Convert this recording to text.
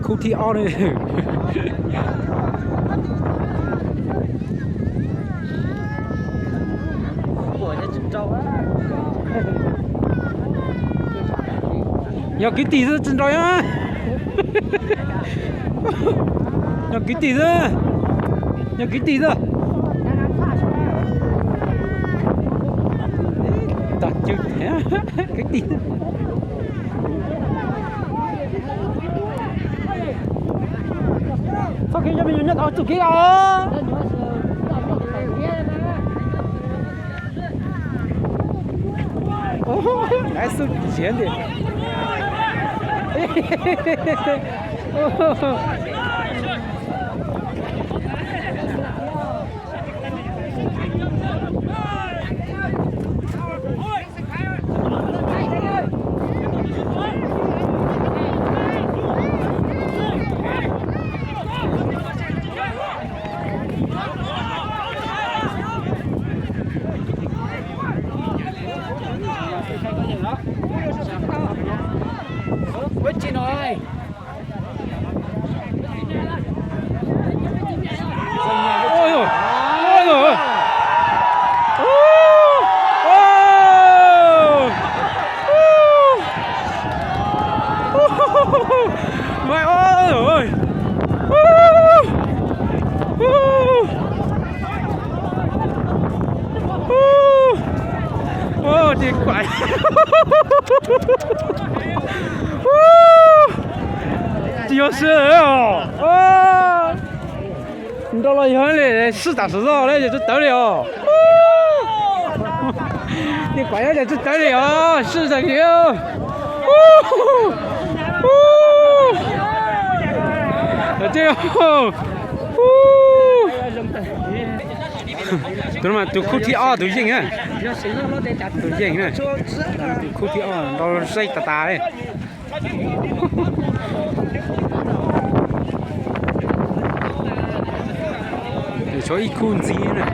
Khub thib ob ne. Yog kwv tij xwb tsis nrau yog. Yog kwv tij xwb. Yog kwv tij xwb. Tag cw kwv tij. Txoj kev coj me nyuam nyob tau txoj kev os. Laiv xub ziav nti. Ua, ua, ua, ces kuam. Tsis yog sib os. Nrau los yog li sib tam sim zoj li ces tsis tawv li os. Ces kuam yog ces tsis tawv li os, sib tam sim. Tus no mas tus khub thib ob tus yeej na. Tus yeej na. Tus khub thib ob nrau zaib tas tas li. Tshuav ib khub ntxiv na.